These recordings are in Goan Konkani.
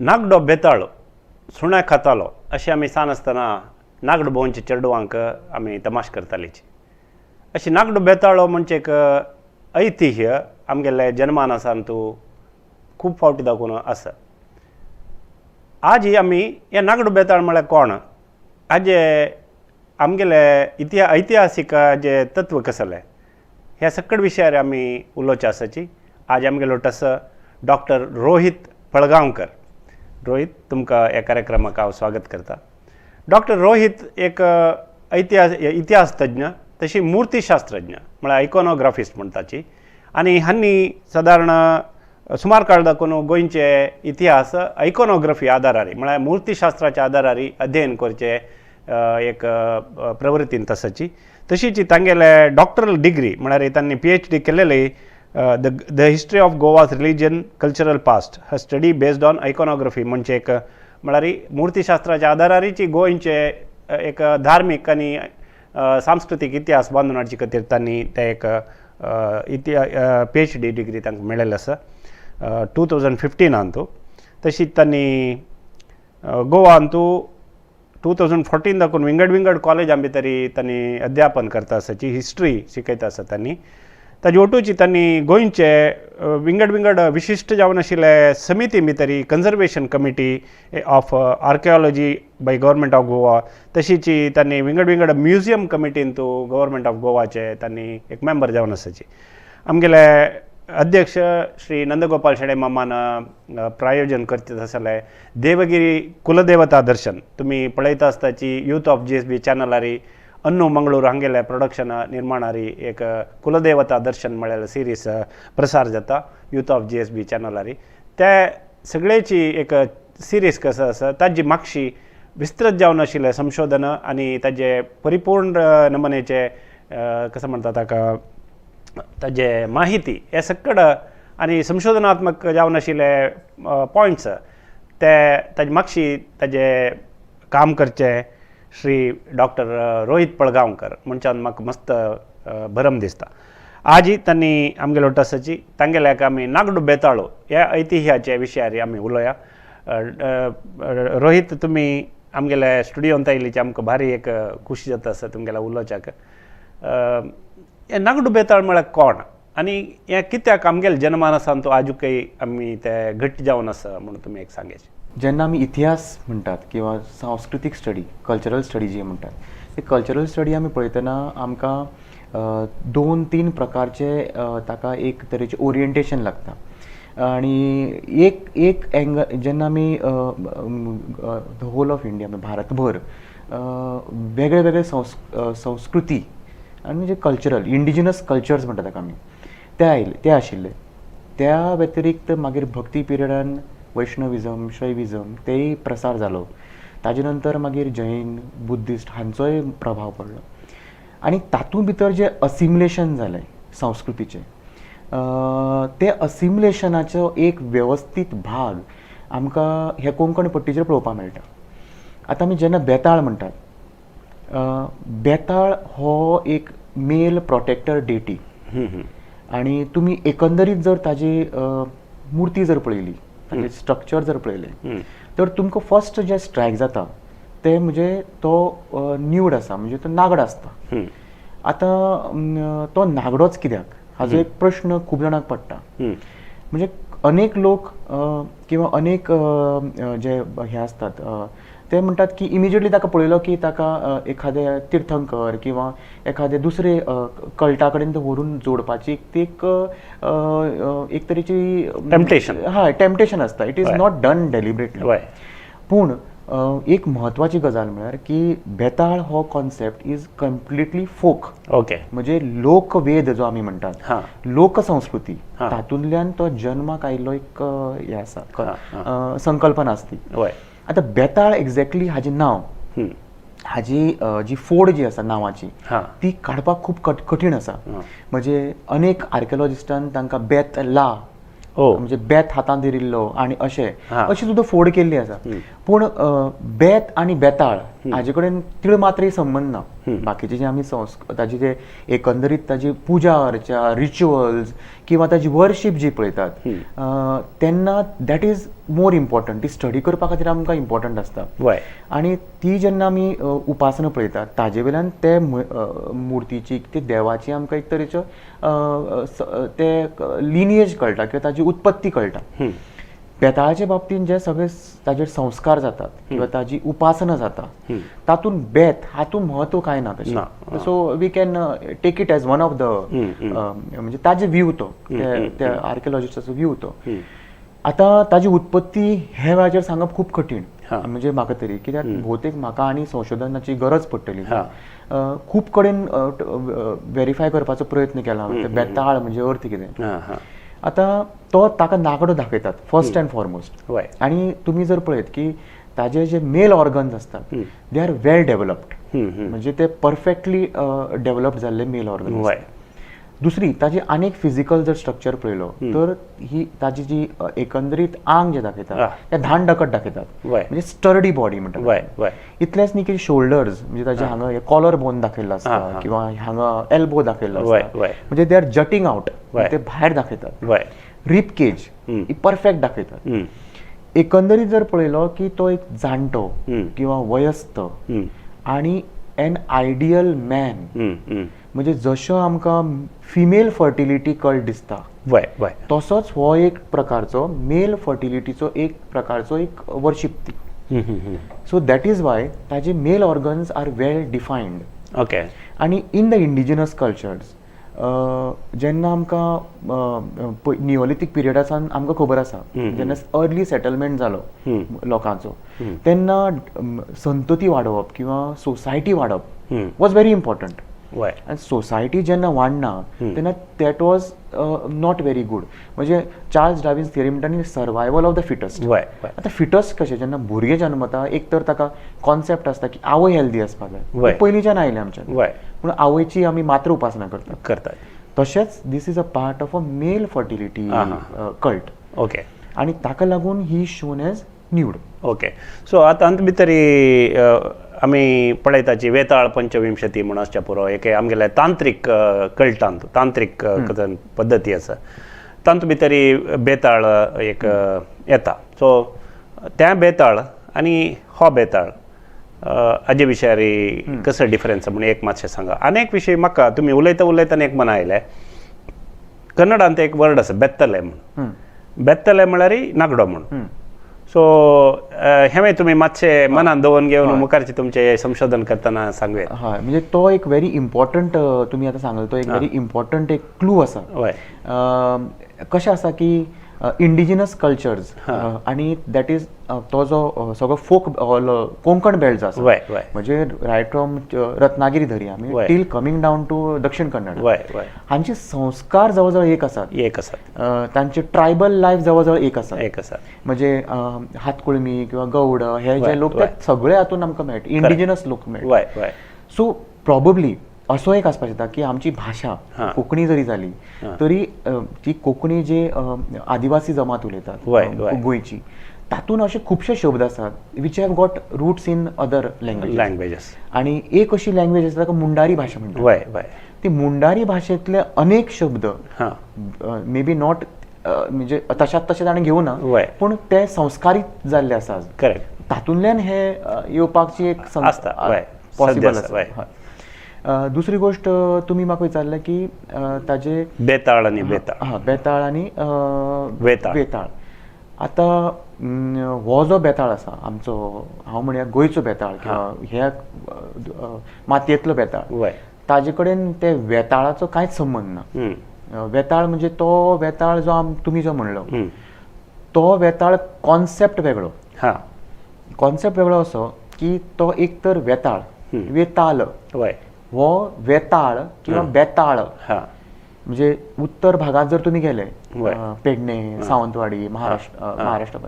नागडो बेताळ सुण्या खातालो अशें आमी सान आसतना नागडो भोंवचे चेडवांक आमी तमाश करतालीच. अशें नागडो बेताळो म्हणजे एक ऐतिह्य आमगेले जनमानसान तूं खूब फावटी दाखोवन आसा. आज आमी हे नागडो बेताळ म्हळ्यार कोण हाजे आमगेले ऐतिहासीक जे तत्व कसलें ह्या सकट विशयार आमी उलोवचे आसाची. आज आमगेलो तस डॉक्टर रोहीत पळगांवकर. रोहीत, तुमकां ह्या कार्यक्रमाक हांव स्वागत करता. डॉक्टर रोहीत एक इतिहास तज्ञ तशी मूर्तिशास्त्रज्ञ म्हळ्यार आयकोनोग्राफिस्ट म्हणटाची आनी हांणी सादारण सुमार काळ दाखोवन गोंयचे इतिहास आयकोनोग्राफी आदारारी म्हळ्यार मूर्तिशास्त्राच्या आदारारी अध्ययन करचे एक प्रवृत्तीन आसाची. तशीच तांगेले डॉक्टरल डिग्री म्हळ्यार तांणी PhD केलेली the history of Goa's religion cultural past a study based on iconography म्हणजे एक म्हळ्यार मूर्तिशास्त्राच्या आदारारीची गोंयचे एक धार्मीक आनी सांस्कृतीक इतिहास बांदून हाडचे खातीर तांणी ते एक PhD degree तांकां मेळिल्ली आसा 2015. तशीच तांणी गोवांतू 2014 दाखोवन विंगड विंगड कॉलेजां भितर तांणी अध्यापन करता आसाची, हिस्ट्री शिकयता आसा तांणी. ताजे ओटूची तांणी गोंयचे विंगड विंगड विशिश्ट जावन आशिल्ले समिती भितर conservation committee of archaeology by government of Goa, तशीच तांणी विंगड विंगड म्युझियम कमिटींतू गव्हर्मेंट ऑफ गोवाचे तांणी एक मेंबर जावन आसाची. आमगेले अध्यक्ष श्री नंदगोपाल शेणे मामान प्रायोजन करता आसले देवगिरी कुलदेवता दर्शन तुमी पळयता आसताची यूथ ऑफ GSB चॅनलारी अन्नू मंगळूर हांगेले प्रोडक्शन निर्माणारी एक कुलदेवता दर्शन म्हळ्यार सिरीज प्रसार जाता यूथ ऑफ GSB चॅनलारी. ते सगळ्याची एक सिरीज कसो आसा ताजी मागशी विस्तृत जावन आशिल्लें संशोधन आनी ताजे परिपूर्ण नमुनेचे कसं म्हणटा ताका ताजे माहिती हे सकड आनी संशोधनात्मक जावन आशिल्ले पॉयंट्स ते ताजे मागशी ताजे काम करचें श्री डॉक्टर रोहीत पळगांवकर म्हणच्यान म्हाका मस्त भरम दिसता. आजी तांणी आमगेलो टसाची तांगेल्याक आमी नागडो बेताळो ह्या ऐतिह्याच्या विशयार आमी उलोया. रोहीत, तुमी आमगेल्या स्टुडियोंत आयिल्लीची आमकां भारी एक खुशी जाता आसा तुमगेल्या उलोवच्याक. हें नागडो बेताळ म्हळ्यार कोण आनी हें कित्याक आमगेल्या जनमानसान तो आजुकय आमी ते घट्ट जावन आसा म्हणून तुमी एक सांगेच. जेन्ना आमी इतिहास म्हणटात किंवा सांस्कृतीक स्टडी, कल्चरल स्टडी जी म्हणटात, ती कल्चरल स्टडी आमी पळयतना आमकां दोन तीन प्रकारचे ताका एक तरेचें ओरिएंटेशन लागता. आनी एक एक एंगल जेन्ना आमी the whole of India, भारतभर वेगळे वेगळे संस्कृती आनी म्हणजे कल्चरल इंडिजिनस कल्चर्स म्हणटा ताका आमी, ते आयले ते आशिल्ले. त्या व्यतिरिक्त मागीर भक्ती पिरियडान वैष्णविजम, शैविजम तेय प्रसार जालो. ताजे नंतर मागीर जैन, बुद्धिस्ट हांचोय प्रभाव पडलो आनी तातूंत भितर जें असिमिलेशन जालें संस्कृतीचें, तें असिमिलेशनाचो एक वेवस्थीत भाग आमकां हे कोंकण पट्टीचेर पळोवपाक मेळटा. आतां आमी जेन्ना बेताळ म्हणटात, बेताळ हो एक मेल प्रोटेक्टर डेटी आनी तुमी एकंदरीत जर ताजी मुर्ती जर पळयली, ताजें स्ट्रक्चर जर पळयलें तर तुमकां फर्स्ट जें स्ट्रायक जाता तें म्हणजे तो न्यूड आसा, म्हणजे तो नागडो आसता. आतां तो नागडोच कित्याक हाजो एक प्रश्न खूब जाणांक पडटा. म्हणजे अनेक लोक किंवा अनेक जे हे आसतात ते म्हणटात की इमिजिएटली ताका पळयलो की ताका एखाद्या तीर्थंकर किंवा एखादे दुसरे कल्टा कडेन व्हरून जोडपाची ती एक एक तरेची टेम्पटेशन. हय, टेम्पटेशन आसता. It is not done deliberately. पूण एक म्हत्वाची गजाल म्हळ्यार की बेताळ हो concept is completely folk. म्हणजे लोकवेद जो आमी म्हणटात, लोकसंस्कृती, तातूंतल्यान तो जन्माक आयिल्लो एक हें आसा, संकल्पना आसती. आतां बेताळ एक्झॅक्टली हाजें नांव, हाजी जी फोड जी आसा नांवाची ती काडपाक खूब कठीण आसा. म्हणजे अनेक आर्किओलॉजिस्टान तांकां बेत ला म्हणजे बेत हातांत धरिल्लो आनी अशें अशी सुद्दां फोड केल्ली आसा. पूण बेत आनी बेताळ हाजे कडेन तीळ मात्रय संबंद ना. बाकीचे जे आमी ताजी जे एकंदरीत ताजी पुजा अर्चा, रिच्युअल्स किंवा ताजी वर्शीप जी पळयतात तेन्ना that is more important. ती स्टडी करपा खातीर आमकां इम्पॉर्टंट आसता. आनी ती जेन्ना आमी उपासना पळयतात, ताजे वयल्यान ते मुर्तीची, ते देवाची आमकां एक तरेचो ते लिनिएज कळटा किंवा ताजी उत्पत्ती कळटा. बेताळाच्या बाबतींत जे सगळे ताजेर संस्कार जातात किंवा ताजी उपासना जाता, तातूंत बेत हातूंत म्हत्व कांय ना तशें. ना. So we can take it as one of the, म्हणजे ताजे व्यू तो त्या आर्किओलॉजिस्टाचो व्यू तो. आतां ताजी उत्पत्ती हे वेळाचेर सांगप खूब कठीण, म्हणजे म्हाका तरी, कित्याक भोवतेक म्हाका आनी संशोधनाची गरज पडटली. खूब कडेन वेरीफाय करपाचो प्रयत्न केला हांवें, बेताळ म्हणजे अर्थ कितें. हां हां आतां तो ताका नागडो दाखयतात फर्स्ट अँड फॉरमोस्ट. आनी तुमी जर पळयत की ताजे जे मेल ऑर्गन्स आसतात, they are well developed, म्हणजे ते परफेक्टली डेव्हलप जाल्ले मेल ऑर्गन. दुसरी ताजी आनीक फिजिकल जर स्ट्रक्चर पळयलो तर ही ताजी जी एकंदरीत आंग जे दाखयता ते धान डकट दाखयतात, म्हणजे स्टर्डी बॉडी म्हणटात. वय वय इतलेंच न्ही की शोल्डर्स, म्हणजे ताजे हांगा कॉलर बोन दाखयल्लो आसता किंवा हांगा एल्बो दाखयल्लो आसता, म्हणजे they are jutting out, ते भायर दाखयतात. रिब केज ही परफेक्ट दाखयतात. एकंदरीत जर पळयलो की तो एक जाणटो किंवा वयस्थ आणि एन आयडियल मॅन, म्हणजे जशो आमकां फिमेल फर्टिलिटी कल्ट दिसता, वय वय तसोच हो एक प्रकारचो मेल फर्टिलिटीचो एक प्रकारचो एक वर्शीप ती. सो that is why ताजे male organs are well defined. आणि इन the indigenous cultures जेन्ना आमकां नियोलिथीक पिरियडासान आमकां खबर आसा, जेन्ना अर्ली सेटलमेंट जालो लोकांचो, तेन्ना संतती वाडोवप किंवा सोसायटी वाडप वॉज व्हेरी इम्पॉर्टंट. आनी सोसायटी जेन्ना वाडना तेन्ना that was not very good. म्हणजे चार्ल्स डार्विन्स थियरी म्हणटा न्ही, सर्वायवल ऑफ the fittest. वय वय आतां फिटस्ट कशें, जेन्ना भुरगें जन्मता, एक तर ताका कॉन्सेप्ट आसता की आवय हेल्दी आसपाक जाय, पयलींच्यान आयलें आमच्यान, पूण आवयची आमी मात्र उपासना करतात. तशेंच this is a part of a male fertility cult. आनी ताका लागून he shown as nude. Okay, so आतां अंत भितरी आमी पळयताची वेताळ पंचविंशती म्हूण आसच्या पुरो, एक आमगेले तांत्रीक कल्टांत तांत्रीक कथन पद्दती आसा, तातूंत भितरी बेताळ एक येता. सो त्या बेताळ आनी हो बेताळ हाजे विशयारी कसो डिफरन्स म्हूण एक मातशें सांगा. आनी एक विशय म्हाका तुमी उलयता उलयतना एक मना आयलें, कन्नडांत एक वर्ड आसा बेत्तले म्हूण. बेत्तले म्हळ्यार नागडो म्हूण. सो हेंवूय तुमी मातशें मनान दवरून घेवन मुखारचें तुमचें संशोधन करतना सांगू येता. हय, म्हणजे तो एक व्हेरी इम्पॉर्टंट, तुमी आतां सांगलो तो एक व्हेरी इम्पॉर्टंट एक क्लू आसा. कशें आसा की इंडिजिनस कल्चर्स आनी that is तो जो सगळो फोक कोंकण बेल्ट जो आसा, वय वय म्हणजे रायट फ्रॉम रत्नागिरी धरी आमी टील कमींग डावन टू दक्षिण कन्नड, वय वय हांचे संस्कार जवळ जवळ एक आसात. एक आसात. तांचे ट्रायबल लायफ जवळ जवळ एक आसा. एक आसा. म्हणजे हातकुळमी किंवा गौड हे जे लोक ते सगळे हातून आमकां मेळटा, इंडिजिनस लोक मेळटा. वय वय सो प्रॉबब्ली असो एक आसपाक शकता की आमची भाशा कोंकणी जरी जाली तरी ती कोंकणी जी आदिवासी जमात उलयतात गोंयची, तातूंत अशे खुबशे शब्द आसात which have got roots in other language. Languages. आनी एक अशी लँग्वेज आसा ताका मुंडारी भाशा म्हणटात. वय वय ती मुंडारी भाशेंतले अनेक शब्द मे बी not, म्हणजे तशात तशें ताणें घेवना, पूण ते संस्कारीत जाल्ले आसा. तातूंतल्यान हे येवपाची एक आसता, पॉसिबल आसा. दुसरी गोष्ट तुमी म्हाका विचारलें की ताजे बेताळ आनी बेताळ. हां, बेताळ आनी वेताळ. बेताळ. आतां हो जो बेताळ आसा आमचो, हांव म्हणया गोंयचो बेताळ किंवा ह्या मातयेंतलो बेताळ, ताजे कडेन ते वेताळाचो कांयच संबंद ना. वेताळ म्हणजे तो वेताळ जो तुमी जो म्हणलो तो वेताळ कॉन्सेप्ट वेगळो. कॉन्सेप्ट वेगळो असो की तो एक तर वेताळ, वेताल हो वेताळ किंवा बेताळ, म्हणजे उत्तर भागात जर तुमी गेले पेडणे, सावंतवाडी, महाराष्ट्र, महाराष्ट्र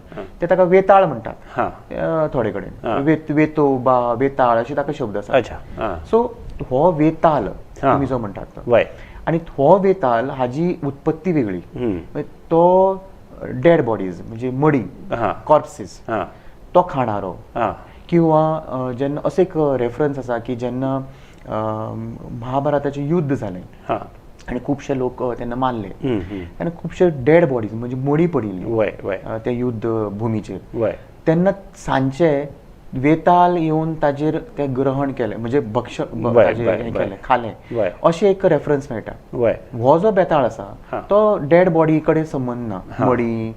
ते ताका वेताळ म्हणटात. थोडे कडेन वेतो बा वेताळ अशे ताका शब्द आसा. सो हो वेताल तुमी जो म्हणटात आनी हो वेताल हाजी उत्पत्ती वेगळी. तो डेड बॉडीज म्हणजे मडी, कॉर्प्सीस, तो खाणारो किंवा जेन्ना असो एक रेफरन्स आसा की जेन्ना महाभारताचें युद्ध जालें आनी खुबशे लोक तेन्ना मारले आनी खुबशे डेड बॉडीज म्हणजे मडीं पडिल्लीं त्या युद्ध भुमीचेर. तेन्ना सांजचे वेताल येवन ताजेर ते ग्रहण केलें, म्हणजे भक्ष हें केलें, खालें, अशें एक रेफरन्स मेळटा. हो जो बेताळ आसा तो डेड बॉडी कडेन संबंद ना, मडी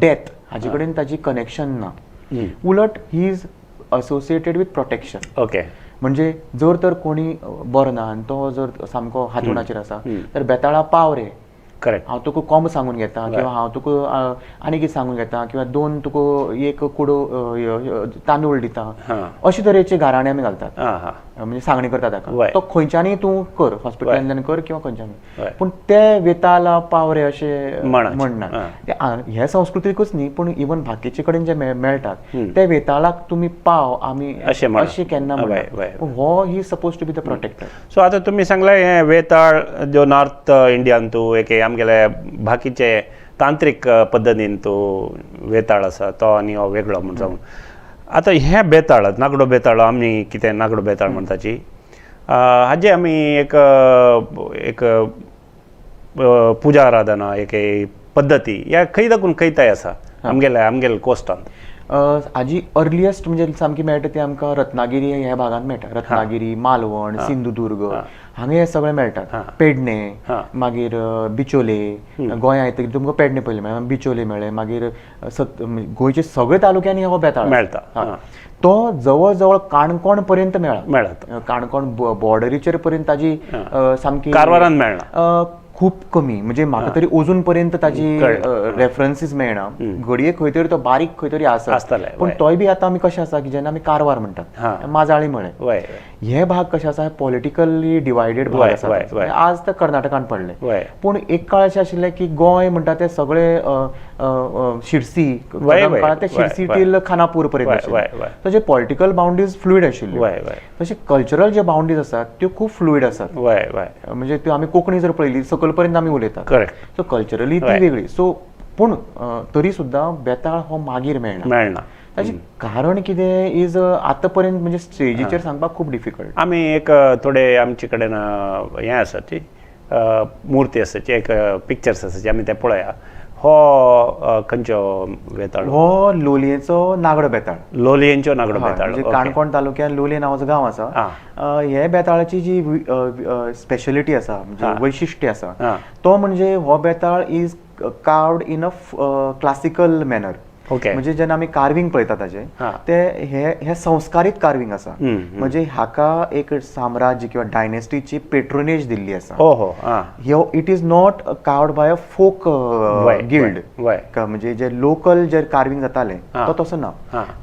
डेथ हाजे कडेन ताजी कनेक्शन ना. उलट he is associated with protection. Okay, म्हणजे जर तर कोणी बरो ना आनी तो जर सामको हातुणाचेर आसा तर बेताळा पाव रे, करेक्ट, हांव तुका कोंब सांगून घेता किंवा हांव तुका आनी कितें सांगून घेता किंवा दोन तुका एक कुडो तांदूळ दिता, अशे तरेचे गाराणे आमी घालतात, म्हणजे सांगणी करता ताका. तो खंयच्यानूय तूं कर, हॉस्पिटलांतल्यान कर किंवा खंयच्यानूय, पूण ते वेताला पावरे अशें म्हणना. हे संस्कृतीकूच न्ही पूण इवन बाकीचे कडेन जे मेळटात ते वेताळाक तुमी पाव आमी अशें केन्ना म्हणना. हो he suppose to be the protector. So आतां तुमी सांगलें हें वेताळ जो नॉर्थ इंडियान तूं एक आमगेले बाकीचे तांत्रीक पद्दतीन तूं वेताळ आसा तो आनी हो वेगळो म्हण सांगून. आतां हें बेताळ नागडो बेताळ आमी कितें नागडो बेताळ म्हणटाची हाजे आमी एक एक पुजा आराधना एक पद्दती ह्या खंय दाखून खंयताय आसा आमगेले आमगेले कोस्टांत? हाजी अर्लियस्ट म्हणजे सामकी मेळटा ती आमकां रत्नागिरी ह्या भागांत मेळटा. रत्नागिरी, मालवण, सिंधुदुर्ग हांगा हे सगळे मेळटात. पेडणे, मागीर बिचोले, गोंया येतकीर तुमकां पेडणे पयलें मेळ्ळें, बिचोले मेळ्ळें, मागीर गोंयचे सगळे तालुक्यांनी हो बेताळ मेळटा. तो जवळ जवळ काणकोण पर्यंत मेळटा. काणकोण बॉर्डरीचेर पर्यंत ताजी सामकी कारवारान मेळना, खूब कमी, म्हणजे म्हाका तरी अजून पर्यंत ताजी रेफरन्सीस मेळना. घडये खंय तरी तो बारीक खंय तरी आसा, पूण तोय बी आतां आमी कशें आसा की जेन्ना आमी कारवार म्हणटात, माजाळी म्हळें, हे भाग कशे आसा पॉलिटिकली डिवायडेड भाग आसा. आज ते कर्नाटकान पडले, पूण एक काळ अशें आशिल्लें की गोंय म्हणटा ते सगळे शिरसी काळात ते शिरसी टील खानापूर पर्यंत, तशे पॉलिटिकल बाउंड्रीज फ्लुइड आशिल्ल्यो, तशे कल्चरल जे बाउंड्रीज आसात त्यो खूब फ्लुइड आसात. म्हणजे त्यो आमी कोंकणी जर पळयली सकयल पर्यंत आमी उलयतात, करेक्ट, सो कल्चरली ती वेगळी. सो पूण तरी सुद्दां बेताळ हो मागीर मेळना. ताचें कारण कितें is आतां पर्यंत म्हणजे स्टेजीचेर सांगपाक खूब डिफिकल्ट. आमी एक थोडे आमचे कडेन हें आसा ती मुर्ती आसाची एक पिक्चर्स आसाची आमी ते पळया. हो खंयचो बेताळ? हो लोलयेचो नागडो बेताळ. लोलयेंचो नागडो बेताळ, म्हणजे काणकोण तालुक्यान लोलये नांवाचो गांव आसा. हे बेताळाची जी स्पेशलिटी आसा, म्हणजे वैशिश्ट्य आसा, तो म्हणजे हो Betal is carved in a classical manner. म्हणजे जेन्ना आमी कार्विंग पळयता ताजें ते हे संस्कारीत कार्विंग आसा, म्हणजे हाका एक साम्राज्य किंवा डायनेस्टीची पेट्रोनेज दिल्ली आसा. It is not carved by a folk guild, म्हणजे जे लोकल जे कार्विंग जातालें तो तसो ना.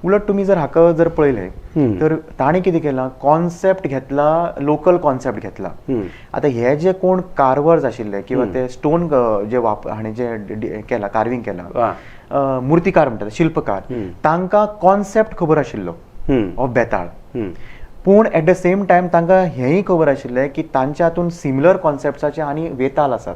उलट तुमी जर हाका जर पळयलें तर ताणें कितें केलां, कॉन्सेप्ट घेतला, लोकल कॉन्सेप्ट घेतला. आतां हे जे कोण कार्वर्स आशिल्ले किंवा ते स्टोन जे हाणें जे केलां कार्विंग केलां, मुर्तीकार म्हणटात, शिल्पकार, तांकां कॉन्सेप्ट खबर आशिल्लो ऑफ बेताळ, पूण एट the same time तांकां हेंय खबर आशिल्लें की तांच्या हातून सिमिलर कॉन्सेप्टाचे आनी वेताल आसात.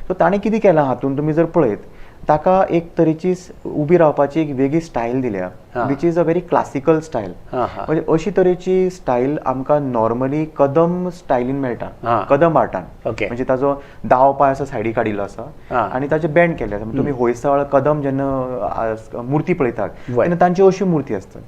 सो ताणें कितें केलां हातून तुमी जर पळयत ताका एक तरेची उबी रावपाची एक वेगळी स्टायल दिल्या, which is a very classical style. म्हणजे अशी तरेची स्टायल आमकां नॉर्मली कदम स्टायलीन मेळटा, कदम आर्टान. म्हणजे ताजो दाव पांय असो सायडी काडिल्लो आसा आनी ताचे बँड केल्ले आसा. तुमी होयसळ कदम जेन्ना मुर्ती पळयतात तेन्ना तांची अशी मुर्ती आसतात.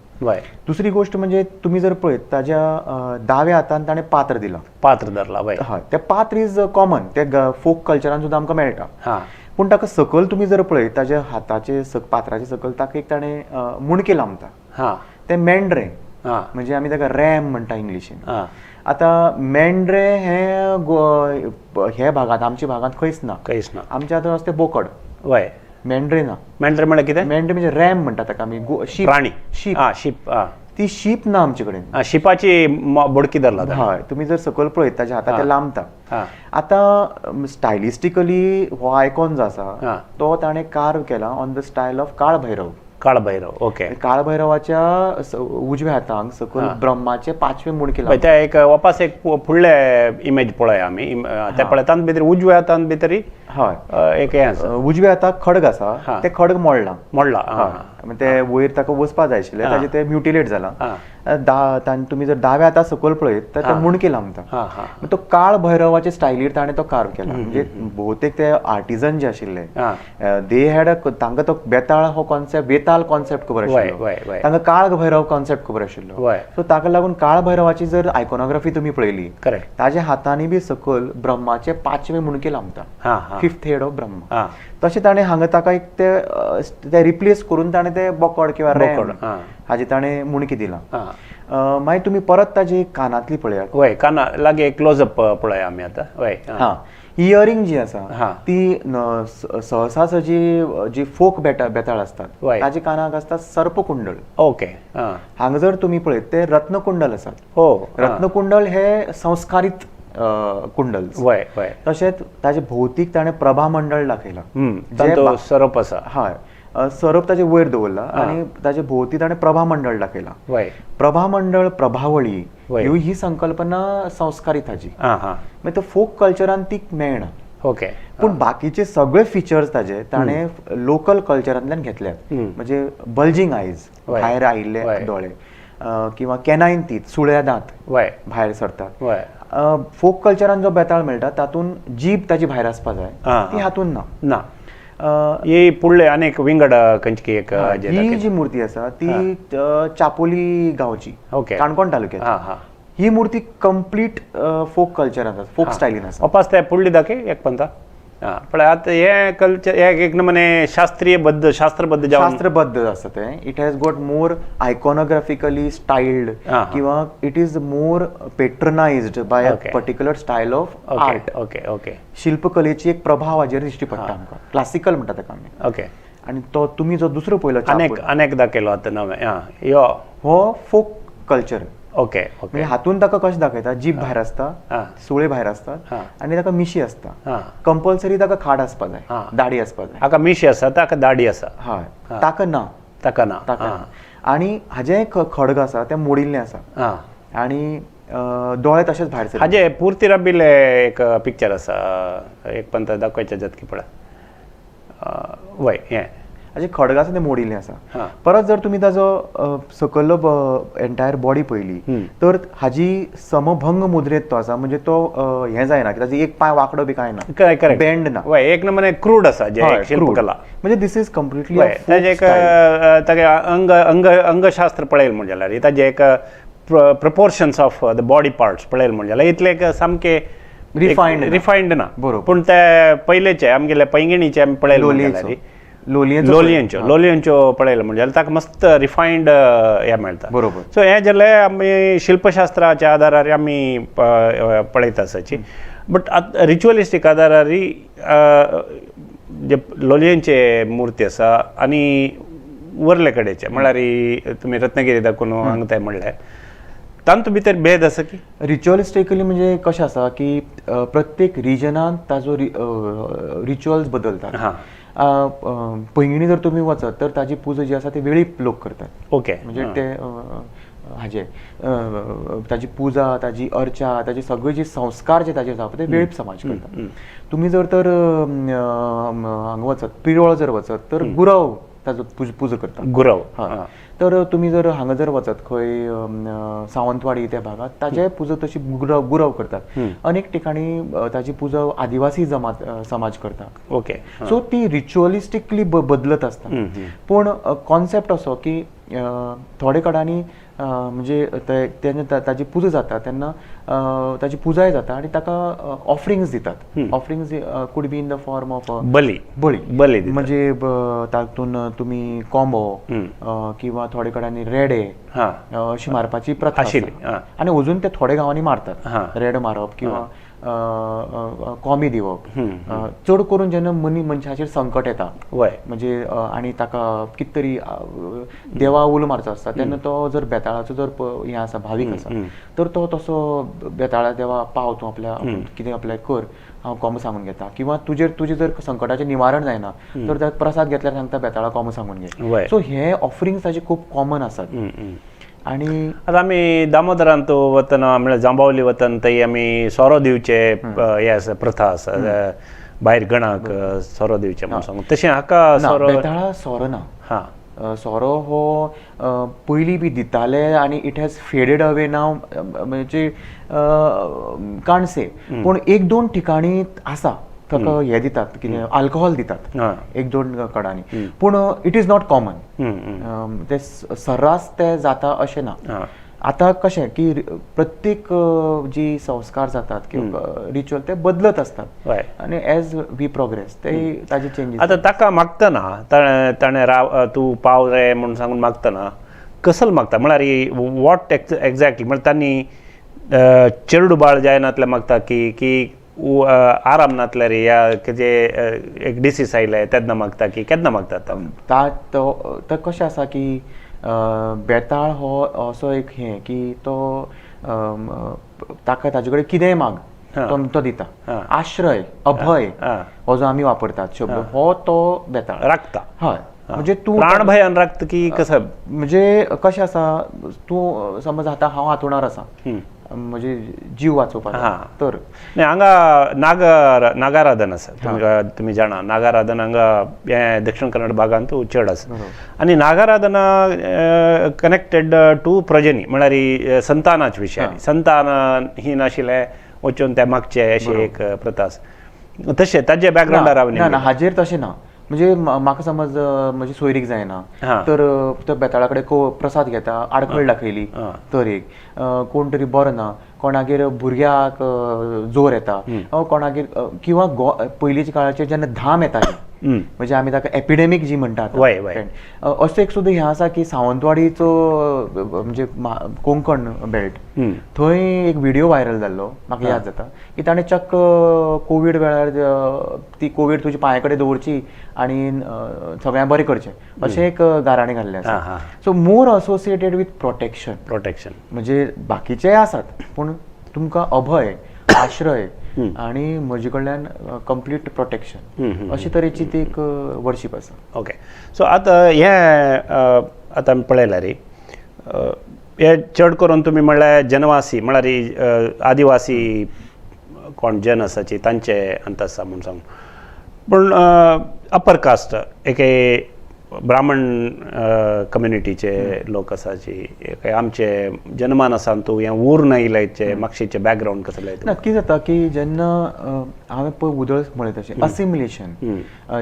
दुसरी गोष्ट म्हणजे तुमी जर पळयत ताज्या दाव्या हातान ताणें पात्र दिलां, पात्र धरला. हय, ते पात्र is common, ते फोक कल्चरान सुद्दां आमकां मेळटा. पूण ताका सकयल तुमी जर पळयत ताज्या हाताचे पात्राचे सकयल ताका एक ताणें मुणके लांबता, ते मेंढरे, म्हणजे आमी ताका रॅम म्हणटा इंग्लिशीन. आतां मेंढरे हे हे भागांत आमच्या भागांत खंयच ना, खंयच ना. आमच्या हातूंत आसता बोकड, मेंढरे ना. मेंढरे म्हळ्यार कितें? मेंढरे म्हणजे रॅम म्हणटा ताका आमी, प्राणी, शीप. शीप, ती शीप ना आमचे कडेन. शिपाची बोडकी धरला. हय, तुमी जर सकयल पळयत ताज्या हाताक ते लांबता. आतां स्टायलिस्टिकली हो आयकॉन जो आसा तो ताणें कार्व केला on the style of Kalbhairav. Kalbhairav, okay. काळभैरवाच्या उजव्या हाताक सकयल ब्रह्माचे पांचवे मुणके लांबता. ते एक वापस एक फुडले इमेज पळया आमी, ते पळयता भितर उजव्या हातान भितरी हय. एक हें आसा. उजव्या हाताक खडग आसा, तें खडग मोडलां. मोडलां. ते वयर ताका वचपा जाय आशिल्लें, ताजें तें म्युटिलेट जालां. तुमी जर डाव्या हाता सकयल पळयत तर ते मुणके लांबता. तो काळ भैरवाचे स्टायलीर ताणें तो कार्व केला. म्हणजे बहुतेक ते आर्टिजन जे आशिल्ले they had तांकां तो बेताळ हो कॉन्सेप्ट, बेताल कॉन्सेप्ट खबर आशिल्लो, तांकां काळ भैरव कॉन्सेप्ट खबर आशिल्लो. सो ताका लागून काळ भैरवाची जर आयकोनोग्राफी तुमी पळयली, ताज्या हातांनी बी सकयल ब्रह्माचे पांचवे मुणके लांबता, फिफ्थ हेड ऑफ ब्रह्मा. तशें ताणें हांगा ताका एक ते रिप्लेस करून ताणें ते बोकड किंवा रॅम हाजे ताणें मुणके दिलां. मागीर तुमी परत ताजी कानांतली पळयात. वय, काना लागीं एक क्लोजअप पळया आमी आतां. वय, हां, इयरिंग जी आसा ती सहसा जी जी फोक बेताळ आसतात ताजे कानाक आसता सर्पकुंडल. ओके. हांगा जर तुमी पळयत ते रत्नकुंडल आसात. हो, रत्नकुंडल हे संस्कारीत कुंडल. वय वय. तशेंच ताजे भौतीक ताणें प्रभामंडळ दाखयलां, सरप आसा. हय, सरप ताजे वयर दवरला आनी ताजे भोवती ताणें प्रभामंडळ दाखयलां. प्रभामंडळ, प्रभावळी ह्यो ही संकल्पना संस्कारीत हाजी. मागीर तो फोक कल्चरान ती मेळना. ओके. पूण बाकीचे सगळे फिचर्स ताजे ताणें लोकल कल्चरांतल्यान घेतल्यात. म्हणजे बल्जींग आयज, भायर आयिल्ले दोळे, किंवा कॅनायन तीत, सुळ्या दांत भायर सरतात. फोक कल्चरान जो बेताळ मेळटा तातूंत जीभ ताजी भायर आसपा जाय, ती हातून ना. ना. ही पुडले अनेक विंगड खंयची एक ही जी मूर्ती आसा ती चापोली गांवची, काणकोण तालुक्याची. ही मूर्ती कंप्लीट फोक कल्चरान आसा, फोक स्टायलीन आसा. वापस ते पुडली दाखय एक पंता. पळय आतां हें कल्चर एक नमने शास्त्रीय बद्ध, शास्त्रबद्ध शास्त्रबद्ध आसा तें. It has got more iconographically styled किंवा it is more patronised by a particular style of art. Okay okay. शिल्पकलेची एक प्रभाव हाजेर दिश्टी पडटा आमकां. क्लासिकल म्हणटा ताका आमी. ओके. आनी तो तुमी जो दुसरो पळयलो अनेक अनेक दाखयलो आतां नवें यो हो फोक कल्चर. ओके. म्हणजे हातून ताका कशें दाखयता, जीभ भायर आसता, सुळे भायर आसतात आनी ताका मिशी आसता. कंपल्सरी ताका खाड आसपा जाय, दाडी आसपा जाय. हाका मिशी आसा, ताका दाडी आसा. हय, ताका ना. ताका ना. ताका. आनी हाजें खडग आसा तें मोडिल्लें आसा आनी दोळे तशेंच भायर सरता. हाजे पुर्ती राबिल्ले एक पिक्चर आसा, एक पंत दाखोवचें जातकी पळय. वय, हें हाजे खडग आसा तें मोडिल्लें आसा. परत जर तुमी ताजो सकयलो एंटायर बॉडी पळयली तर हाजी समभंग मुद्रेंत तो आसा. म्हणजे तो हें जायना की ताजी एक पांय वांकडो बी कांय ना, बेंड ना. वय, एक नमूने क्रूड आसा जे शिल्पकला. म्हणजे this is completely ताजें एक तागे अंग अंग अंगशास्त्र पळयलें म्हण जाल्यार ताजें एक proportions of the body parts पळयलें म्हण जाल्यार इतलें एक सामकें रिफायंड रिफायंड ना. बरोबर. पूण ते पयलेचे आमगेले पैंगिणीचे आमी पळयलें जाल्यार लोलयेंच्यो लोलयेंच्यो पळयलें म्हणजे ताका मस्त रिफायंड हें मेळटा. बरोबर. सो हें जालें आमी शिल्पशास्त्राच्या आदारार आमी पळयता आसाची. बट आतां रिच्युअलिस्टीक आदारार जे लोलयेंचे मूर्ती आसा आनी वरले कडेचे म्हळ्यार तुमी रत्नागिरी दाखोवन हांगा तें म्हणलें तांतू भितर भेद आसा की रिच्युअलिस्टिकली म्हणजे कशें आसा की प्रत्येक रिजनान ताजो रिच्युअल्स बदलतात. पैंगिणी जर तुमी वचत तर ताजी पुजा जी आसा ती वेळीप लोक करतात. ओके. म्हणजे ते हाजे ताजी पुजा, ताजी अर्चा, ताजे सगळे जे संस्कार जे ताजे जावप ते वेळीप समाज करतात. तुमी जर तर हांगा वचत पिरोळ जर वचत तर गुरव ताजो पुजा करतात, गुरव. हय. तर तुमी जर हांगा जर वचत खंय सावंतवाडी त्या भागात ताजे पुजा तशी गुरव करतात. अनेक ठिकाणी ताजी पुजा आदिवासी जमात समाज करता. ओके. सो ती रिच्युअलिस्टिकली बदलत आसता. पूण कॉन्सेप्ट असो की थोडे कडांनी म्हणजे तेन्ना ताजी पुजा जाता तेन्ना ताजी पुजाय जाता आनी ताका ऑफरिंग्स दितात. Offerings could be in the form of बली. बळी बली म्हणजे तातूंत तुमी कोंबो किंवा थोडे कडेन रेडे अशी मारपाची प्रथा आशिल्ली आनी अजून ते थोडे गांवांनी मारतात. रेडो मारप किंवा कोंबी दिवप. चड करून जेन्ना मनशाचेर संकट येता म्हणजे आनी ताका कितें तरी देवा उलो मारचो आसता तेन्ना तो जर बेताळाचो जर हें आसा भावीक आसा तर तो तसो बेताळा देवा पाव तूं आपल्या कितें आपल्या कर हांव कोंबो सांगून घेता किंवा तुजेर तुजें जर संकटाचें निवारण जायना तर त्या प्रसाद घेतल्यार सांगता बेताळा कोंबो सांगून घे. सो हे ऑफरिंग्स ताजे खूब कॉमन आसात. आनी आतां आमी दामोदरांत वतना म्हळ्यार जांबावली वतना थंय आमी सोरो दिवचे हे आसा प्रथा आसा. भायर गणाक सोरो दिवचें म्हणून सांगून तशें हाका सोरो बेताळा सोरो ना. हां, सोरो हो पयलीं बी दिताले आनी it has faded away now, म्हणजे कांट से, पूण एक दोन ठिकाणी आसा ताका हे दितात कितें आल्कोहोल दितात एक दोन कडांनी, पूण it is not common, ते सर्रास ते जाता अशें ना. आतां कशें की प्रत्येक जी संस्कार जातात किंवा रिच्युअल ते बदलत असतात आनी एज we progress ते ताजे चेंजीस. आतां ताका मागतना ताणें राव तूं पाव रे म्हणून सांगून मागतना कसल मागता म्हळ्यार what exactly म्हळ्यार तांणी चेरडू बाळ जायनातलें मागता की की आराम नातल्यार या कितें एक डिसीस आयलें तेन्ना मागता की केन्ना मागतात? तो कशें आसा की बेताळ हो असो एक हें की तो ताका ताजे कडेन कितेंय माग तो दिता. आश्रय, अभय हो जो आमी वापरतात शब्द हो तो बेताळ राखता. हय, म्हणजे तूं प्राणभयान राखता की कसं? म्हणजे कशें आसा, तूं समज आतां हांव हांतुणार आसा म्हणजे जीव वाचोवपाक तर न्ही हांगा नागाराधन आसा, तुमी जाणा नागाराधन हांगा हें दक्षिण कन्नड भागांत चड आसा आनी नागाराधना कनेक्टेड टू प्रजनी म्हळ्यार संतानाचे विशय, संतान ही नाशिल्लें वचून ते मागचें अशें एक प्रथा आसा. तशें ताजे बॅकग्रावंडार हांव ना हाजेर तशें ना, म्हणजे म्हाका समज म्हजी सोयरीक जायना तर तो बेताळा कडेन प्रसाद घेता, आडखळ दाखयली तर एक कोण तरी बरो ना, कोणागेर भुरग्याक जोर येता, कोणागेर किंवा पयलींच्या काळाचेर जेन्ना धाम येताली म्हणजे आमी ताका एपिडेमीक जी म्हणटात असो एक सुद्दां हें आसा की सावंतवाडीचो म्हणजे कोंकण बेल्ट थंय एक व्हिडिओ व्हायरल जाल्लो म्हाका याद जाता की ताणें चक्क कोवीड वेळार ती कोवीड तुज्या पांया कडेन दवरची आनी सगळ्यांक बरें करचें अशें एक गाराणें घाल्लें आसा. So more associated with protection, protection म्हणजे बाकीचेय आसात पूण तुमकां अभय, आश्रय आनी म्हजे कडल्यान कंप्लीट प्रोटेक्शन अशे तरेची ती एक वर्शीप आसा. ओके, सो आतां हें आतां आमी पळयल्यार हे चड करून तुमी म्हणल्यार जनवासी म्हळ्यार आदिवासी कोण जन आसाची तांचे अंत आसा म्हूण सांगून, पूण अपर कास्ट एके ब्राह्मण कम्युनिटीचे लोक आसाची आमचे जनमानसान तूं हें ऊर नायल्याचे मागशीचे बॅकग्रावंड कसलें? ना कितें जाता की जेन्ना हांवें पळय उदळ म्हळें तशें असिमिलेशन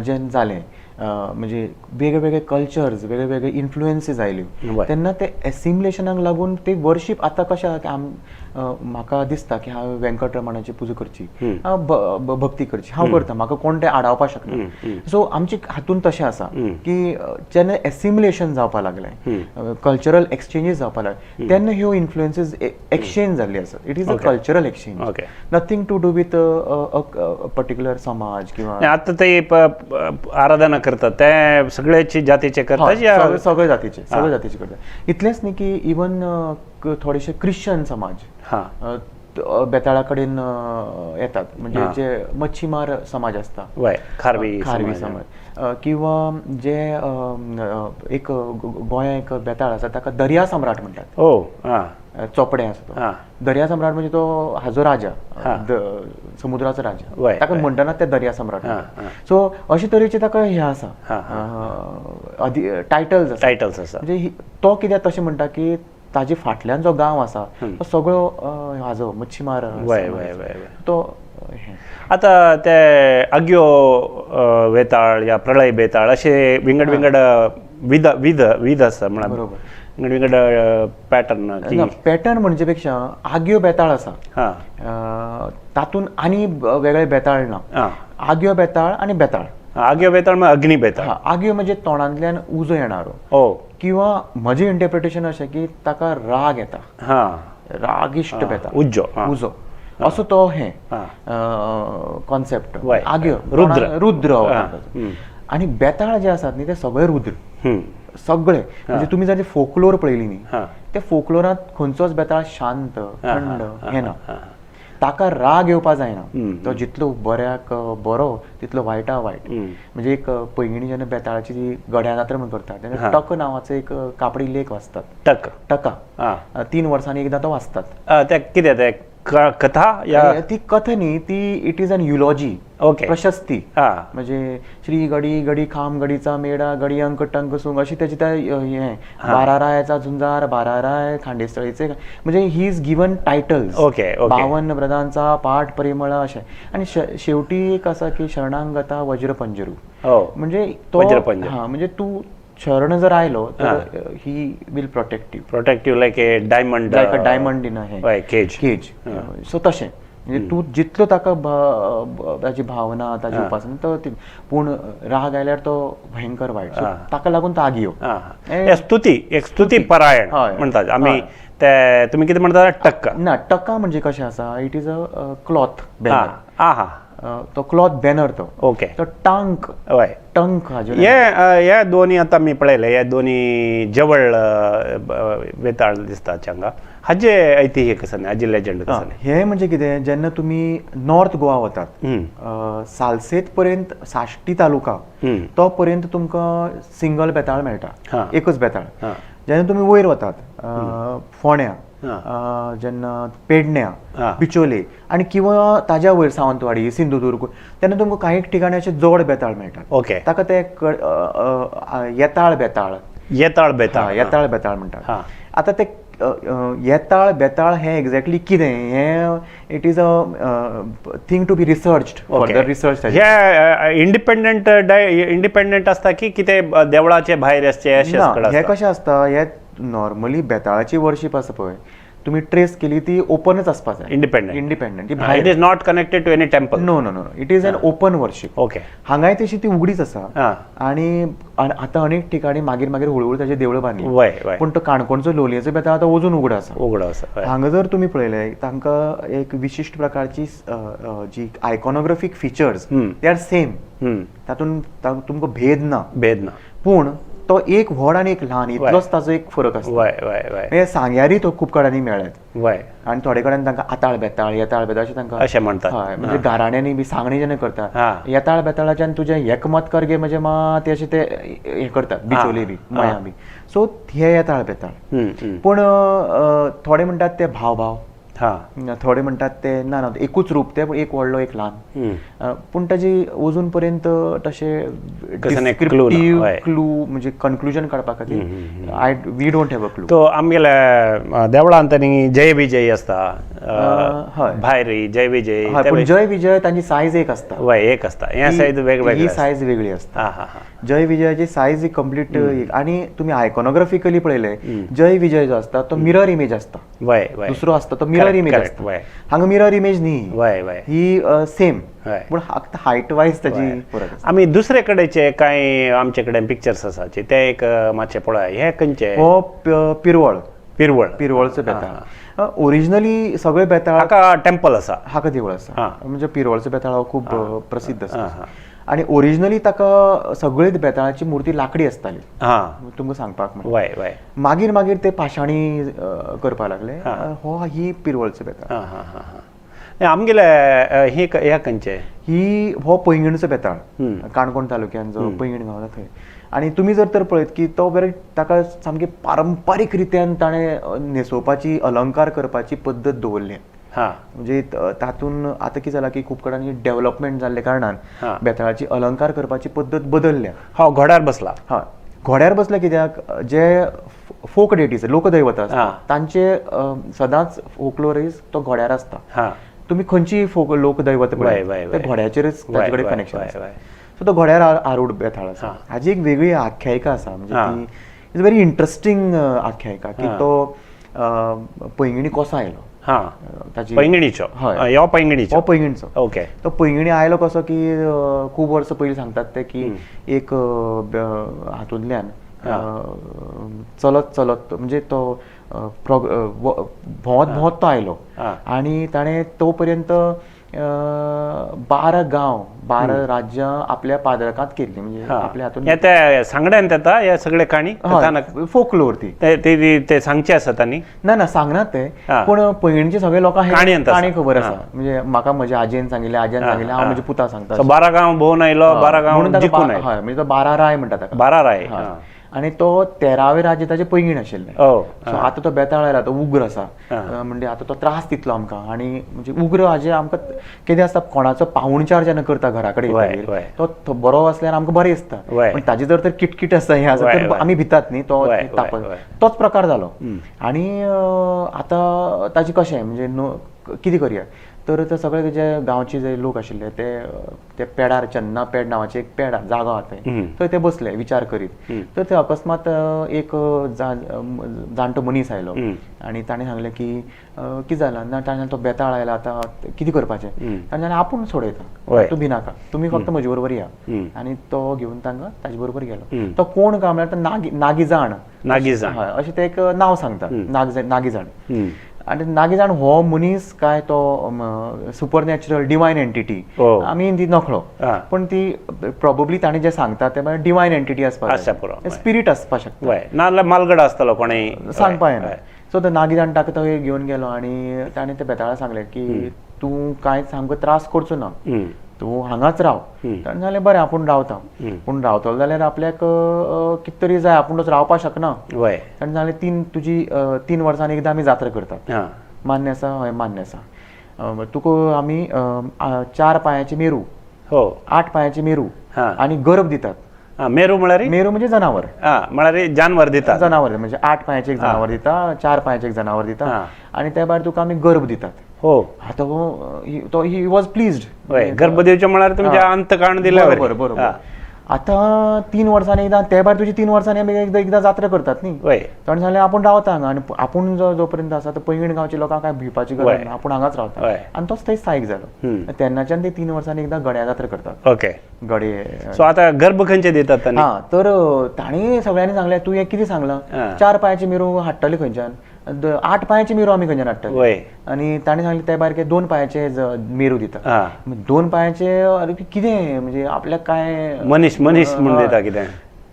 जेन्ना जालें म्हणजे वेगळे वेगळे कल्चर्स, वेगळे वेगळे इन्फ्लुएन्सीस आयल्यो तेन्ना ते एसिमिलेशनाक लागून ते वर्शीप आतां कशें आसा की म्हाका दिसता की हांवें वेंकटरमणाची पुजा करची, हांव भक्ती करची, हांव करता, म्हाका कोण तें आडावपाक शकना. सो आमचे हातून तशें आसा की जेन्ना एसिमिलेशन जावपाक लागलें, कल्चरल एक्सचेंजीस जावपाक लागले तेन्ना ह्यो इन्फ्लुएन्सीस एक्सचेंज जाल्ली आसात. It is a cultural exchange, nothing to do with a particular समाज किंवा आतां ते आराधना करतात ते सगळ्याची जातीचे करतात, सगळे जातीचे, सगळे जातीचे करतात. इतलेंच न्ही की इवन थोडेशे क्रिश्चन समाज बेताळा कडेन येतात, म्हणजे जे मच्छीमार समाज आसता, खारवी खारवी समाज किंवा जे एक गोंया एक बेताळ आसा ताका दर्या सम्राट म्हणटात. चोपडे आसा तो दर्या सम्राट म्हणजे तो हाजो राजा, समुद्राचो राजा, ताका म्हणटना ते दर्या सम्राट. सो अशे तरेचे ताका हें आसा टायटल्स आसा, टायटल्स आसा. म्हणजे तो कित्याक तशें म्हणटा की ताजे फाटल्यान जो गांव आसा तो सगळो हाजो मच्छीमार तो. आतां ते अग्यो वेताळ या प्रळय बेताळ अशे विंगड विंगड विध विध विध आसा म्हणा, बरोबर, विंगड विंगड पॅटर्न. पॅटर्न म्हणजे पेक्षा आग्यो बेताळ आसा तातूंत आनी वेगळे बेताळ ना, आग्यो बेताळ आनी बेताळ. आग्यो बेताळ म्हणजे अग्नी बेताळ. आग्यो म्हणजे तोंडांतल्यान उजो येणारो, किंवा म्हजें इंटरप्रिटेशन अशें की ताका राग येता, रागिश्ट बेताळ, उज्जो उजो असो तो हें कॉन्सेप्ट आग्यो रुद्र रुद्र. आनी बेताळ जे आसात न्ही ते सगळे रुद्र, सगळे. म्हणजे तुमी जर फोकलोर पळयली न्ही त्या फोकलोरांत खंयचोच बेताळ शांत थंड हें ना, ताका राग येवपा जायना, तो जितलो बऱ्याक बरो तितलो वायटा वायट. म्हणजे एक पैंगिणी जेन्ना बेताळाची ती गड्या जात्रा म्हण करता तेन्ना टक नांवाचो एक कापडी लेख वाचतात, टक टका 3 वर्सांनी एकदां तो वाचतात. कितें तें कथा या ती कथा न्ही, ती it is an eulogy. प्रशस्ती. म्हणजे श्री गडी गडी खाम गडीचा मेढा गडी अंक टंक सुंग अशी त्याची त्या हे बारा रायाचा झुंजार, बारा राय खांडेस्थळीचे, म्हणजे he is given titles. Okay okay 52 प्रधानचा पाठ परिमळ असे. आणि शेवटी एक असा की शरणांगता वज्रपंजरू. म्हणजे तो, वज्रपंजर. हा, म्हणजे तू शरण जर आयलो तर he will protect you. Protective like a diamond. Like a diamond in a cage. Cage. So तशें म्हणजे तूं जितलो ताका ताजी भावना, ताजी उपासना तो पूण राग आयल्यार तो भयंकर वायट. सो ताका लागून तो आगियो. हे स्तुती, एक स्तुती परायण म्हणतात आमी ते. तुमी कितें म्हणतात, टक्का? ना, टक्का म्हणजे कशें आसा, it is a cloth banner. आ हा तो क्लॉथ बॅनर तो. तो टांक. टंक हाजेर. हे हे दोनी आतां आमी पळयले, हे दोनी जवळ वेताळ दिसता हांगा. हाजे ऐतिह्य कसं न्ही, हाजी लेजंड कसं न्ही? हे म्हणजे कितें, जेन्ना तुमी नॉर्थ गोवा वतात, सालसेत पर्यंत, साश्टी तालुका, तो पर्यंत तुमकां सिंगल बेताळ मेळटा, एकच बेताळ. जेन्ना तुमी वयर वतात, फोंड्या, जेन्ना पेडण्या, बिचोले आनी किंवा ताज्या वयर सावंतवाडी, सिंधुदुर्ग, तेन्ना तुमकां कांय ठिकाणी अशे जोड बेताळ मेळटात. ताका ते येताळ बेताळ. येताळ बेताळ. येताळ बेताळ म्हणटात. आतां ते येताळ बेताळ हें एक्झॅक्टली कितें हें it is a thing to be researched, further research. हे इंडिपेंडंट इंडिपेंडंट आसता की कितें देवळाचे भायर आसचे अशें? हें कशें आसता, हे नॉर्मली बेताळाची वर्शीप आसा पळय, तुमी ट्रेस केली ती ओपनच आसपा जाय. Independent. Independent. It is not connected to any temple. No, no, no, it is an open worship. हांगाय तशी ती उगडीच आसा. आनी आतां अनेक ठिकाणी मागीर मागीर हळूहळू ताचे देवळां बांदली, पूण तो काणकोणचो लोलयेचो बेताळ आतां अजून उगडो आसा. उगडो आसा. हांगा जर तुमी पळयलें, तांकां एक विशिश्ट प्रकारची जी iconographic features, they are same, तातूंत तुमकां भेद ना. भेद ना. पूण तो एक व्हड आनी एक ल्हान इतलोच ताजो एक फरक आसता. म्हणजे सांग्यारय तो खूब कडेन मेळ्ळ्यात आनी थोडे कडेन तांकां आताळ बेताळ, येताळ बेताळ अशें तांकां अशें म्हणटात. हय, म्हणजे गाराण्यांनी बी सांगणी जेन्ना करता, येताळ बेताळाच्यान तुजें एकमत कर गे म्हणजे मात अशें ते हें करतात, बिचोले बी, मया बी. सो हे येताळ बेताळ. पूण थोडे म्हणटात ते भाव भाव, थोडे म्हणटात ते ना ना एकूच रूप ते, एक व्हडलो एक ल्हान. पूण ताजी अजून पर्यंत तशें क्लू म्हणजे कन्क्लुजन काडपा खातीर I we don't have a clue. तो आमगेल्या देवळांत आनी जय विजय आसता भायर, जय विजय. पूण जय विजय तांची सायज एक आसता. वय, एक आसता. हे सायज वेगवेगळी, ही सायज वेगळी आसता. जय विजयाची सायज ही कंप्लीट. आनी तुमी आयकॉनोग्राफिकली पळयले, जय विजय जो आसता तो मिरर इमेज आसता. दुसरो आसता तो मिरर इमेज आसता. हांगा मिरर इमेज न्ही, ही सेम, पूण हायट वायज ताजी फरक आसा. आमी दुसरे कडेचे कांय आमचे कडेन पिक्चर्स आसाचे ते एक मातशे पळय. हे खंयचे? हो पिरवळ. पिरवळ. पिरवळचो बेताळ. ओरिजिनली सगळे बेताळ हाका टेम्पल आसा, हाका देवूळ आसा. म्हणजे पिरवळचो बेताळ हो खूब प्रसिद्ध आसा. आनी ओरिजिनली ताका सगळीच बेताळाची मूर्ती लाकडी आसताली, तुमकां सांगपाक म्हळ्यार. मागीर मागीर ते पाशाणी करपाक लागले. हो ही पिरवळचो बेताळ. आमगेले ही ह्या खंयचे? ही हो पैंगीणचो बेताळ, काणकोण तालुक्यान जो पैंगीण गांव आसा थंय. आनी तुमी जर तर पळयत की तो बरे ताका सामकी पारंपारीक रित्यान ताणें न्हेसोवपाची, अलंकार करपाची पद्दत दवरली. म्हणजे तातूंत आतां कितें जालां की खूब कडेन डेव्हलपमेंट जाल्ल्या कारणान बेताळाची अलंकार करपाची पद्दत बदलल्या. हो, घोड्यार बसला. हय, घोड्यार बसला कित्याक जे फोक डेटीज, लोकदैवता आसता तांचे सदांच फोकलोरीज तो घोड्यार आसता. तुमी खंयची फोक लोकदैवत पळय, ते घोड्याचेरच ताचे कडेन कनेक्शन आसता. सो तो घोड्यार आरूढ बेताळ आसा. हाजी एक वेगळी आख्यायिका आसा, म्हणजे ती is very interesting आख्यायिका की तो पैंगिणी कसो आयलो. पैंगिणीचो. हय, हो पैंगिणीचो. हो पैंगिणचो. ओके. तो पैंगिणी आयलो कसो की खूब वर्सां पयलीं सांगतात ते की एक हातूंतल्यान चलत चलत, म्हणजे तो भोंवत भोंवत तो आयलो आनी ताणें तो पर्यंत 12 गांव, 12 राज्यां आपल्या पादरकांत केल्ली. म्हणजे आपल्या हातून ते सांगड्यान येता हे सगळे काणी फोकलोर ती ते सांगचे आसा तांणी. ना ना, सांगनात ते, पूण पैंगीणचे सगळे लोकांक काणी खबर आसा. म्हणजे म्हाका म्हज्या आजयेन सांगिल्लें, आजयान सांगिल्लें, हांव म्हज्या पुता सांगता. 12 गांव भोंवन आयलो, 12 गांव जिखून आयलो. हय, म्हणजे तो 12 राय म्हणटा ताका. 12 राय. आनी तो 13वें राज्य ताजें पैंगीण आशिल्लें. सो आतां तो बेताळ आयला, तो उग्र आसा, म्हणजे आतां तो त्रास दितलो आमकां. आनी म्हणजे उग्र हाजें आमकां कितें आसता, कोणाचो पाहुणचार जेन्ना करता घरा कडेन तो बरो आसल्यार आमकां बरें दिसता, पण ताजे जर तर किटकिट आसा हें आसा तर आमी भितात न्ही, तो तापत तोच प्रकार जालो. आनी आतां ताजें कशें म्हणजे न्हू कितें करया, तर ते सगळे जे गांवचे जे लोक आशिल्ले ते ते पेडार चन्ना पेड नांवाचे एक पेड जागो आहा थंय, थंय ते बसले विचार करीत. तर ते अकस्मात एक जाणटो मनीस आयलो आनी ताणें सांगलें की कितें जालां ना, ताणें तो बेताळ आयला आतां कितें करपाचें. ताणें सांगलें आपूण सोडयता, तूं भिनाका, तुमी फक्त म्हजे बरोबर या. आनी तो घेवन तांकां ताजे बरोबर गेलो. तो कोण काय म्हळ्यार नागी, नागीजाण, नागीजाण अशें ते एक नांव सांगता, नागीजाण. आनी नागीजाण हो मनीस काय तो सुपर नॅचरल डिवायन एंटिटी आमी ती नकळो, पण ती प्रॉबेबली ताणें जें सांगता तें म्हळ्यार डिवायन एंटिटी आसपाक, स्पिरीट आसपाक शकता, नाजाल्यार मालगडा आसतलो कोणें सांगपा येना. सो तो नागीजाण ताका तो घेवन गेलो आनी ताणें त्या बेताळा सांगलें की तूं कांय सामको त्रास करचो ना, तूं हांगाच राव. ताणें सांगलें बरें आपूण रावता, पूण रावतलो जाल्यार आपल्याक कितें तरी जाय, आपूण तसो रावपाक शकना. ताणें सांगलें तुजी 3 वर्सांनी एकदां आमी जात्रा करतात, मान्य आसा? हय मान्य आसा. तुका आमी 4 पांयाचे मेरू, 8 पांयाचे मेरू आनी गर्भ दितात. मेरू म्हळ्यार? मेरू म्हणजे जनावर, म्हळ्यार जानवर दितात, जनावर म्हणजे 8 पांयाचे एक जनावर दिता, 4 पांयाचे एक जनावर दिता आनी त्या भायर तुका आमी गर्भ दितात. हो आतां तो he was pleased. गर्भ दिवचें म्हळ्यार तुमचें अंतकाण दिलें. बरोबर बरोबर. आतां 3 वर्सांनी एकदां, ते भायर तुजी 3 वर्सांनी आमी एकदां एकदां जात्रा करतात न्ही. ताणें सांगलें आपूण रावता हांगा आनी आपूण जो पर्यंत आसा तो पैंगीण गांवच्या लोकांक काय भिवपाची गरज ना, आपूण हांगाच रावता. आनी तोच थंय स्थायीक जालो. तेन्नाच्यान ते 3 वर्सांनी एकदां गड्या जात्रा करतात. ओके गडे. सो आतां गर्भ खंयचे दितात? हां, तर ताणें सगळ्यांनी सांगलें तूं हें कितें सांगलां, 4 पांयाचे मिरू हाडटले खंयच्यान, 8 पांयाचे मिरू आमी खंयच्यान हाडटले. आनी ताणें सांगलें ते भायर 2 पांयाचे मेरू दिता. 2 पांयाचे अरे कितें म्हणजे आपल्याक काय मनीस मनीस म्हूण दिता कितें,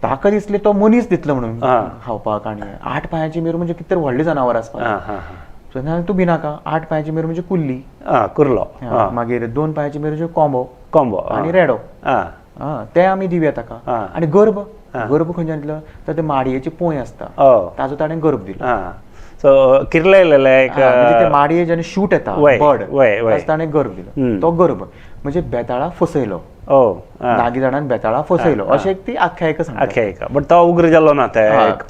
ताका दिसलें तो मनीस दितलो म्हणून खावपाक. आनी 8 पांयाचे मेरू म्हणजे कितें तरी व्हडलें जनावर आसपाक. तूं भिनाका, 8 पांयाचे मेरू म्हणजे कुल्ली, कुर्लो, मागीर 2 पांयाचे मेरू म्हणजे कोंबो, कोंबो आनी रेडो, ते आमी दिवया ताका. आनी गर्भ, गर्भ खंयच्यान दितलो तर ते माडयेची पोंय आसता ताजो ताणें गर्भ दिलो. सो किर्लयलेले एक म्हणजे ते माडये जेन्ना शूट येता बर्ड, ताणें गर्भ दिलो. तो गर्भ म्हणजे बेताळा फसयलो, नागीजाणान बेताळा फसयलो अशें एक ती आख्यायिका सांगता. आख्यायिका, बट तो उग्र जालो ना, ते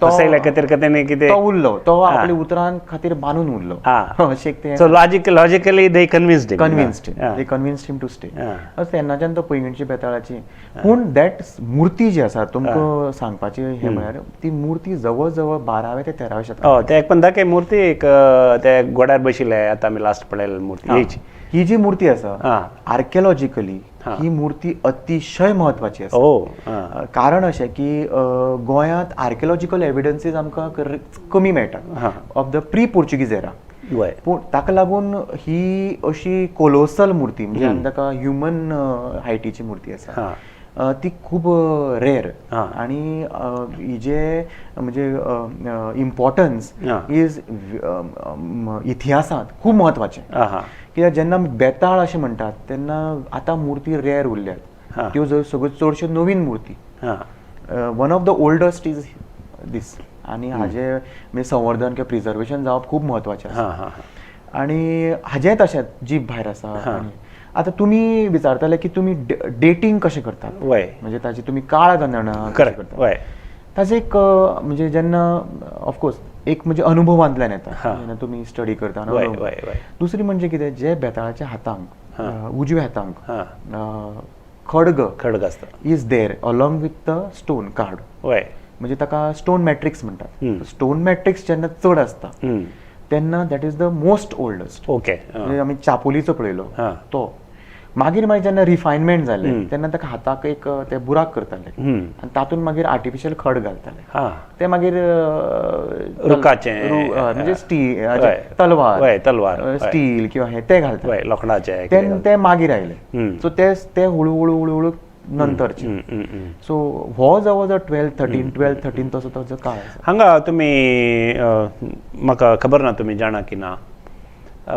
फसयल्या खातीर तेणें कितें तो उरलो, तो आपल्या उतरां खातीर बांदून उरलो अशें एक तें. So logically they convinced him, convinced him, they convinced him to stay. तेन्नाच्यान तो पैंगीणची बेताळाची. पूण that मुर्ती जी आसा तुमकां सांगपाची हें म्हळ्यार ती मुर्ती जवळ जवळ 12व्या ते 13व्या शतकांत. ते एक पण दाखय मुर्ती एक ते गोड्यार बशिल्ले आतां आमी लास्ट पळयले मुर्ती. ही जी मूर्ती आसा आर्किओलॉजिकली ही मूर्ती अतिशय म्हत्वाची आसा. कारण अशें की गोंयांत आर्किओलॉजिकल एविडन्सीज आमकां कमी मेळटा of the pre Portuguese era. पूण ताका लागून ही अशी कोलोसल मूर्ती म्हणजे आमी ताका ह्युमन हायटीची मूर्ती आसा ती खूब रेर. आनी हिजे म्हणजे इम्पॉर्टन्स is इतिहासांत खूब म्हत्वाचें. कित्याक जेन्ना बेताळ अशें म्हणटात तेन्ना आतां मुर्ती रेर उरल्यात, त्यो सगळ्यो चडश्यो नवीन मुर्ती. One of the oldest is this. आनी हाजें म्हणजे संवर्धन किंवा प्रिजर्वेशन जावप खूब म्हत्वाचें आसा. आनी हाजेंय तशेंच जीप भायर आसा. आतां तुमी विचारताले की तुमी डेटींग कशें करतात, म्हणजे ताजी तुमी काळ गणना कशें करतात. ताजें एक म्हणजे जेन्ना ऑफकोर्स एक म्हणजे अनुभवांतल्यान येता जेन्ना तुमी स्टडी करता. दुसरी म्हणजे कितें, जे बेताळाच्या हातांक उजव्या हातांक खडग खडग आसता is there along with the stone card, म्हणजे ताका स्टोन मॅट्रिक्स म्हणटात. स्टोन मॅट्रिक्स जेन्ना चड आसता तेन्ना that is the most oldest. Okay, म्हणजे आमी चापोलीचो पळयलो तो. मागीर मागीर जेन्ना रिफायनमेंट जालें तेन्ना ताका हाताक एक ते बुराक करताले आनी तातूंत मागीर आर्टिफिशियल खड घालताले, ते मागीर रुखाचें म्हणजे स्टील, तलवार तलवार स्टील किंवा हे ते घालताले, लोखणाचे ते मागीर आयले. सो ते हळू हळू हळू हळू नंतरचे. सो हो जवळ जवळ 12, 13 तसो ताजो काळ आसा. हांगा तुमी म्हाका खबर ना तुमी जाणा की ना,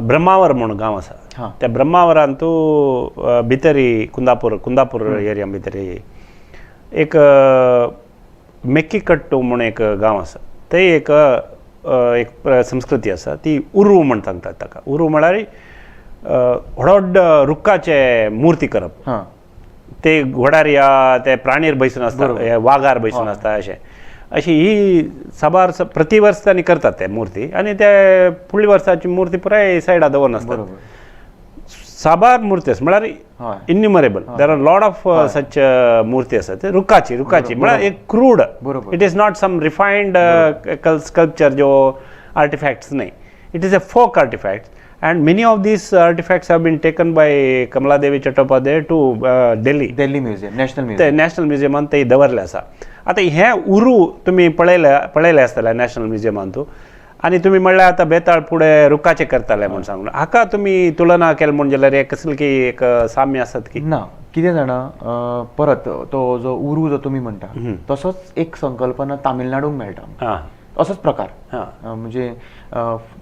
ब्रह्मावर म्हूण गांव आसा, त्या ब्रह्मावरान तूं भितरी कुंदापूर कुंदापूर एरिया भितरी एक मेक्कीकट्टू म्हूण एक गांव आसा, थंय एक एक संस्कृती आसा, ती उरू म्हण सांगतात ताका. उरू म्हळ्यार व्हड व्हड रुखाचे मुर्ती करप. ते घोडार या ते प्राणीर बैसून आसता, वागार बैसून आसता. अशें अशी ही साबार प्रति वर्स तांणी करतात ते मुर्ती आनी ते फुडल्या वर्साची मुर्ती पुराय सायडा दवरून आसतात. साबार मुर्ती आसा म्हळ्यार innumerable, there are lot of such मुर्ती आसात. ते रुखाची रुखाची म्हळ्यार एक crude, it is not some refined sculpture ज्यो आर्टिफॅक्ट्स न्हय, it is a folk artifact. And many of these artifacts have been taken by Kamaladevi Chattopadhyay to Delhi, Delhi museum, national museum, ते नॅशनल म्युझियमान ते दवरले आसा. आतां हें उरू तुमी पळयले पळयलें आसतलें नॅशनल म्युझियमान तूं, आनी तुमी म्हणल्यार आतां बेताळ फुडें रुखाचें करताले म्हूण सांगून, हाका तुमी तुलना केली म्हूण जाल्यार एक कसली की एक साम्य आसत की ना? कितें जाणा, परत तो जो उरू जो तुमी म्हणटा तसोच एक संकल्पना तामिळनाडूक मेळटा, असोच प्रकार. म्हणजे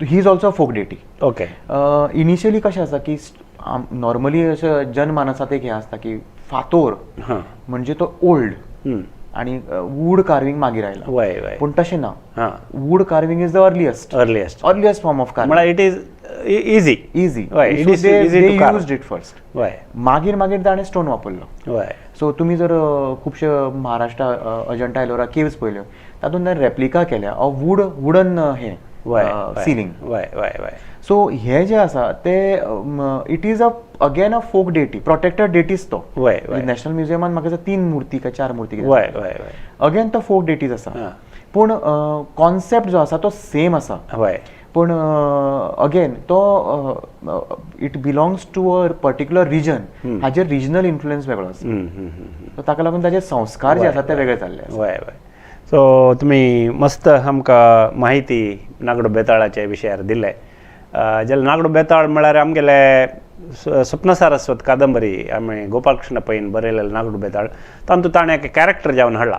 he is also folk deity. Okay. Initially कशें आसा की नॉर्मली अशें जनमानसांत एक हें आसता की फातोर म्हणजे तो ओल्ड आणि वूड कार्विंग मागीर आयला, पूण तशें ना. Wood carving is the earliest earliest earliest form of carving. म्हळ्यार it is easy easy, used it first. मागीर मागीर ताणें स्टोन वापरलो. सो तुमी जर खुबशे महाराष्ट्र अजंठा एलोरा केव्स पळयल्यो, तातूंत ताणें रेप्लिका केल्या ऑफ वूड वुडन हें सिलिंग. सो हे जे आसा ते it is a again a folk deity, protected deities तो. नॅशनल म्युझियमान म्हाका दिसता 3 मूर्ती काय 4 मूर्ती, अगेन तो फोक डेटीज आसा, पूण कॉन्सेप्ट जो आसा तो सेम आसा. पूण अगेन तो it belongs to a particular region, हाजेर रिजनल इन्फ्लुएन्स वेगळो आसा, ताका लागून ताजे संस्कार जे आसा ते वेगळे जाल्ले आसा. वय वय. सो तुमी मस्त आमकां म्हायती नागडो बेताळाच्या विशयार दिले. जाल्यार नागडो बेताळ म्हळ्यार आमगेले स्वप्न सारस्वत कादंबरी आमी गोपालकृष्ण पैन बरयलेले नागडो बेताळ, तातूंत ताणें एक कॅरेक्टर जावन हाडला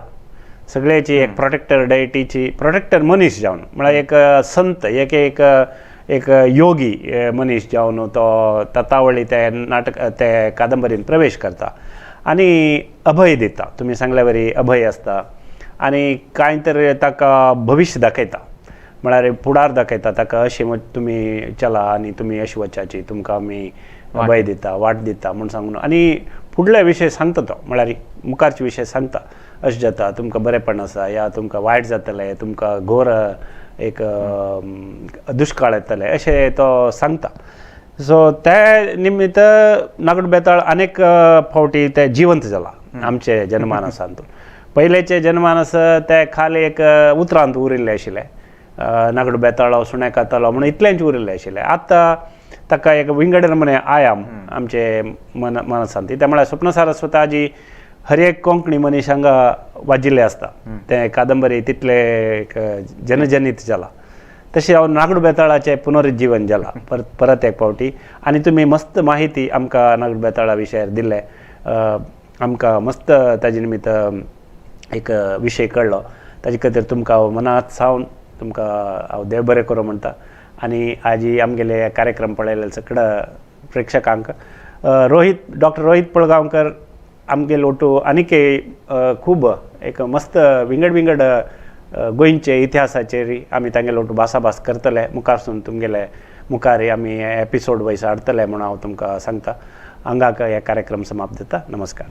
सगळ्याची, एक प्रोटेक्टर डायटीची, प्रोटेक्टर मनीस जावन, म्हळ्यार एक संत, एक एक एक योगी मनीस जावन तो ततावळी ते नाटक ते कादंबरीन प्रवेश करता आनी अभय दिता. तुमी सांगल्या वरी अभय आसता आनी कांय तर ताका भविश्य दाखयता, म्हळ्यार फुडार दाखयता ताका, अशें तुमी चला आनी तुमी अशें वचाची, तुमकां आमी अभय दिता, वाट दिता म्हूण सांगून, आनी फुडले विशय सांगता तो, म्हळ्यार मुखारचे विशय सांगता, अशें जाता तुमकां बरेंपण आसा या तुमकां वायट जातलें, तुमकां घोर एक दुश्काळ येतलें, अशें तो सांगता. सो ते निमित्त नागडो बेताळ अनेक फावटी ते जिवंत जाला आमचे जनमानसांत. पयलेचे जनमानस ते खाली एक उतरांत उरिल्ले आशिल्ले, नागडो बेताळो सुणें खातालो म्हणून इतलेंच उरिल्लें आशिल्लें. आतां ताका एक विंगड नमुने आयाम आमचे मनमानसांत. ते म्हळ्यार स्वप्न सारस्वताजी हर एक कोंकणी मनीस हांगा वाजिल्लें आसता, तें कादंबरी तितलें एक जनजनीत जाला. तशें हांव नागडो बेताळाचें पुनरुज्जीवन जाला परत परत एक फावटी. आनी तुमी मस्त म्हायती आमकां नागडो बेताळा विशयार दिल्लें, आमकां मस्त ताजे निमित्त एक विशय कळ्ळो, ताजे खातीर तुमकां हांव मनांत सावन तुमकां हांव देव बरें करूं म्हणटा. आनी आजी आमगेले कार्यक्रम पळयले सगळ्या प्रेक्षकांक रोहित डॉक्टर रोहित पळगांवकर आमगेले ओटू आनीक खूब एक मस्त विंगड विंगड गोंयचे इतिहासाचेर आमी तांगेले ओटू भासाभास करतले. मुखारसून तुमगेले मुखार आमी एपिसोड वयस हाडटले म्हूण हांव तुमकां सांगता. हांगाक हे कार्यक्रम समाप्त जाता. नमस्कार.